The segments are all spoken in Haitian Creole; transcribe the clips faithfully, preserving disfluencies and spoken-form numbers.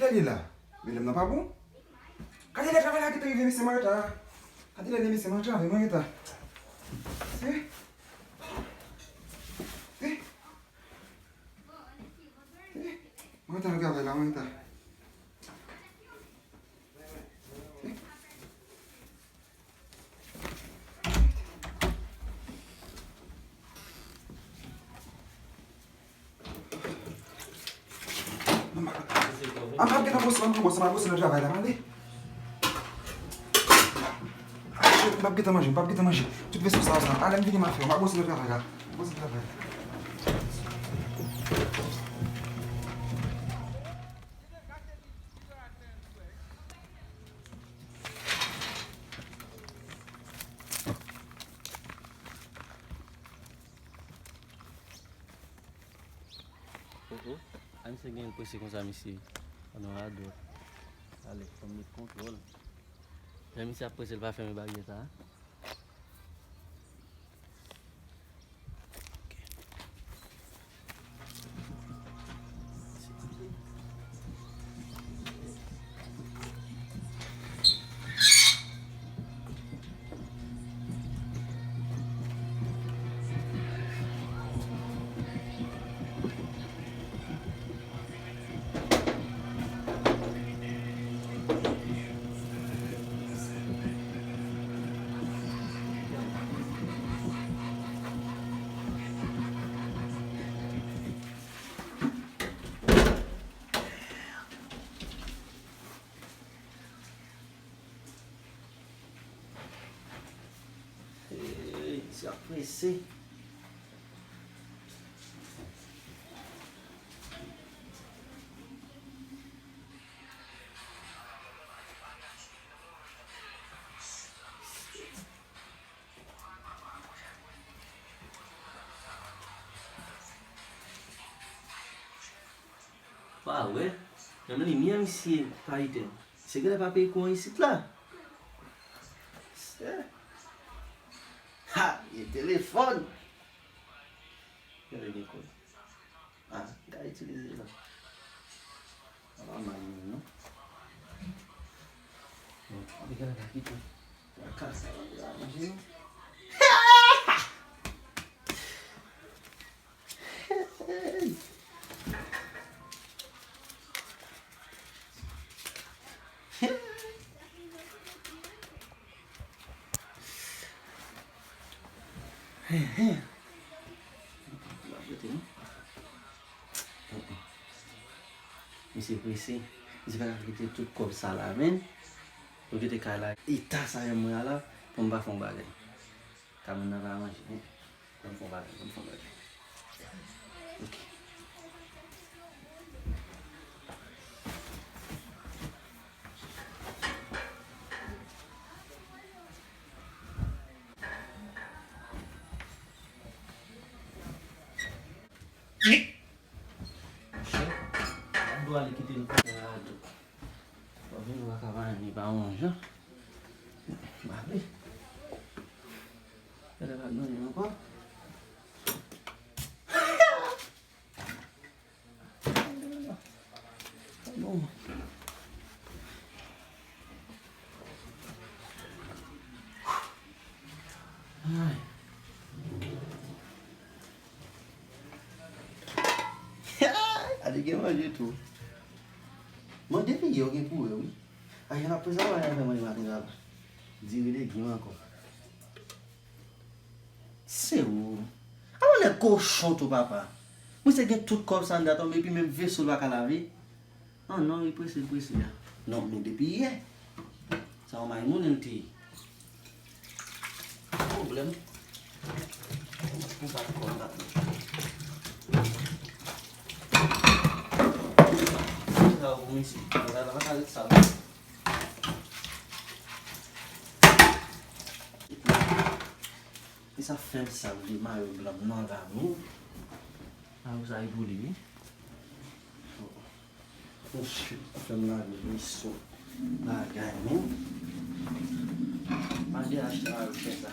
Gade la. Medam nan pa bon. Gade lè travay la gentan rive, mesye, mwen reta. Gade lè, mesye, mwen travay, mwen reta. Eh? Eh? Eh? Mwen reta nan travay la, mwen reta. Eh? A, m ap gentan bwose, m ap bwose, m ap bwose nan travay la, tande. M ap gentan manje, m ap gentan manje. Tout vesey sa, sa. Alè m vini, m ap fè, m ap bwose nan travay la. M ap bwose nan travay la. Oh, oh. A, misye gen prese konsa, mesye. An, non, radòt. Ale, fò m met kontwòl. Jan misye ap prese, l pa fèmen baryè sa a. Hey, misye ap prese. Pa wè, menm limyè misye pa etenn. Se genlè pa peye kouran isit la. Se. Ha, gen telefòn. Genlè gen kòd. A, m ka itilize la. A, pa mal menm, non. Bon, anpil ka kite. Traka sa, la, la, manje, non. Misye prese. Misye pa ka kite tout kòb sa la, menm. Pou kite kay la. Eta sa yon mwen la, pou m pa fè yon bagay. Kamyon nan pa manje, men. Ban m fè yon bagay, ban m fè yon bagay. Ok. Monchè, m ap dwe ale kite l pou tè a tou. Fò vin, ou pa ka pa ni pa yon jan. M ale. Talè pa gen anyen ankò. Bon. Ay. Ale gen manje tou. Mwen depi yè w gen kourè wi. Ay, jan ap prezan mwen avè mwen maten sa la. Diri legim ankò. Se ou. A ou nèg kochon tou papa. Misye gen tout kòb sa anndan tonbe epi menm veso l pa ka lave. An non, li prese, li prese a. Non, men depi yè. Sa yon maymoun li te ye. Pwoblèm. Pou bat kò l la. Sa ou mesye. La, la, pa ka ret sal. E sa fè m sal de mayo blan m nan la menm. Mayo sa e pou li wi. Monchè, fè m lave veso bagay menm. Malgre achte mayo chè sa.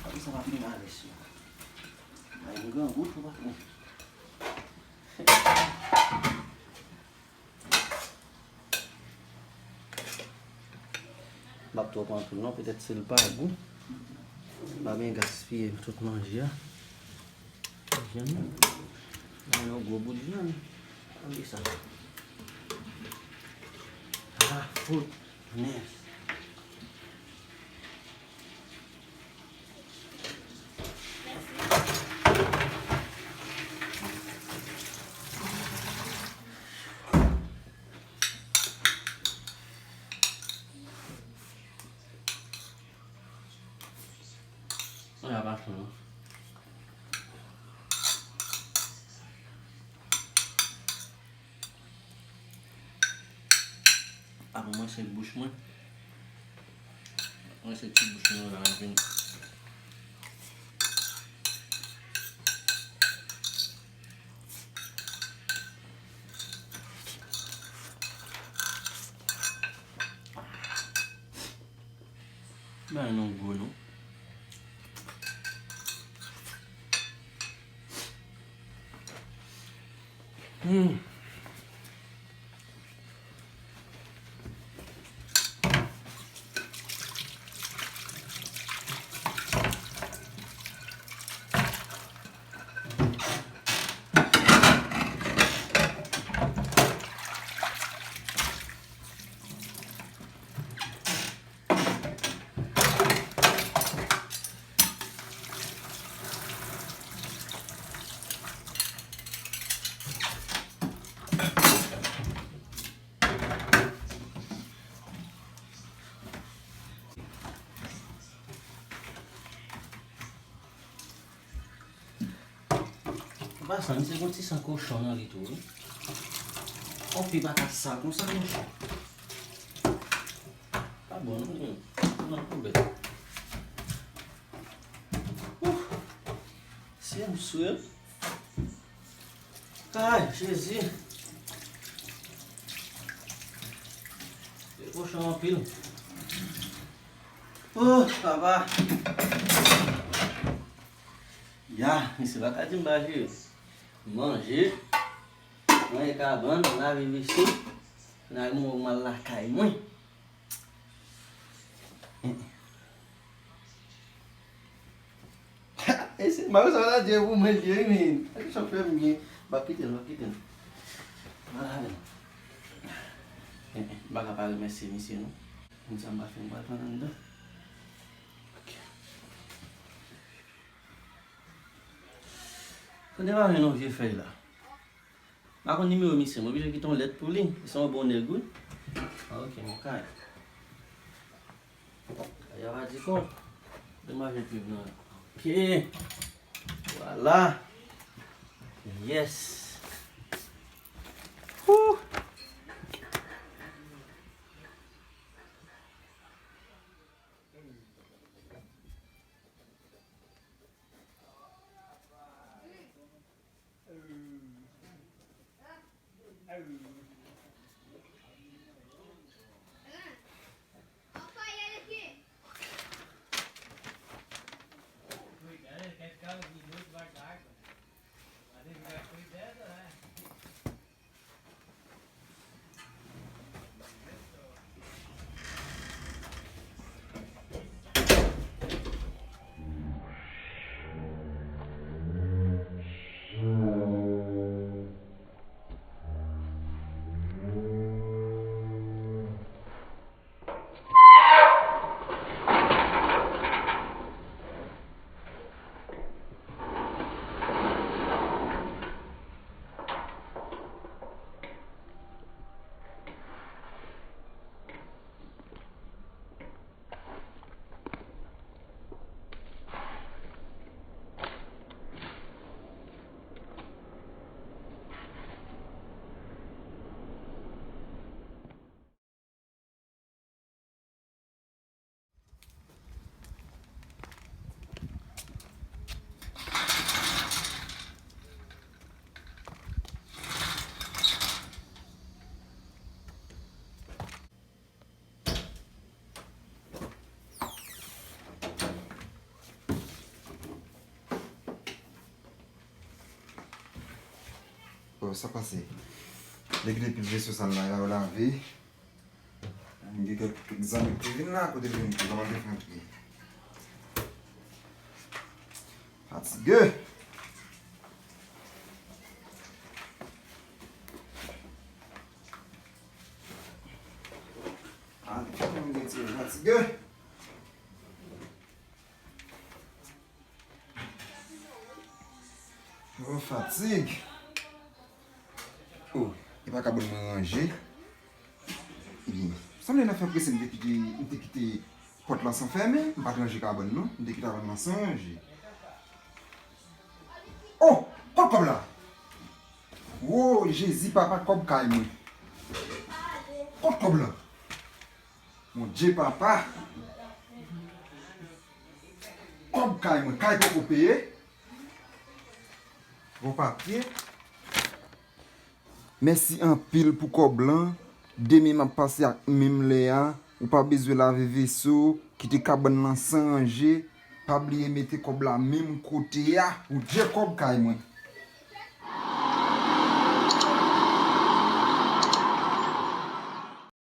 Apre sa pa fin lave sou. Ay, m grangou tou patwon. P ap twòp anpil non, petèt se l pa gou. M pa byen gaspiye tout manje a. Jèn nan. Nan yon gwo bout jèn. Tande sa. Ah, fout. Mèsi. Sa pa chan non. Avan mwen se bouch mwen. Mwen se ti bouch mwen la vin. Bagay nan gwo non. Hmm. An pasan, misye gen ti san kochon nan li tou, wi. On fi pa ka sal konsa, monchè. Pa bon, non, non. Nan poubèl. Ouf. Si m swe. Ay, Jezi. Se kochon anpil. Oh, papa. Ya, misye pa ka di m pa jere. Manje, manje kabann, lave vese, lave mwen m al lakay mwen. E se, Mario sa la di pou mwen li ye, men. Sa fè m byen. M ap kite l, m ap kite l. M pa ka pa remèsye misye, non. Moun sa m pa fè m pral pran anndan. Ok. Tande pa jwenn yon vye fèy la. M pa konn nimewo misye, m oblije kite yon lèt pou li. Se yon bon nèg, wi. Ah, ok, mwen kay. Kay a pa di kò. Demwazel viv nan. Ok. Vwala. Yes. Woo. Bon, sa pase? Nèg depi veso sal la, yo lave. Gen kèk, kèk zanmi ki te vin la, kote l vin, kòman l te fè antre? Fatige. Ah, li fè mwen retire fatige. Oh, fatig. Oh, e pa kabann mwen ranje. Ebyen, sanble nan fè prese, m te kite, m te kite pòt lan san fèmen, m pa t ranje kabann non, m te kite kabann lan san ranje. Oh, kot kòb la? Oh, Jezi, papa, kòb kay mwen. Kot kòb la? Bondye, papa. Kòb kay mwen, kay poko peye. Bon papye. Mèsi anpil pou kòb lan. Demen m ap pase ak menm lè a. Ou pa bezwen lave veso, kite kabann lan san ranje. Pa bliye mete kòb la menm kote a. Ou dye kòb kay mwen.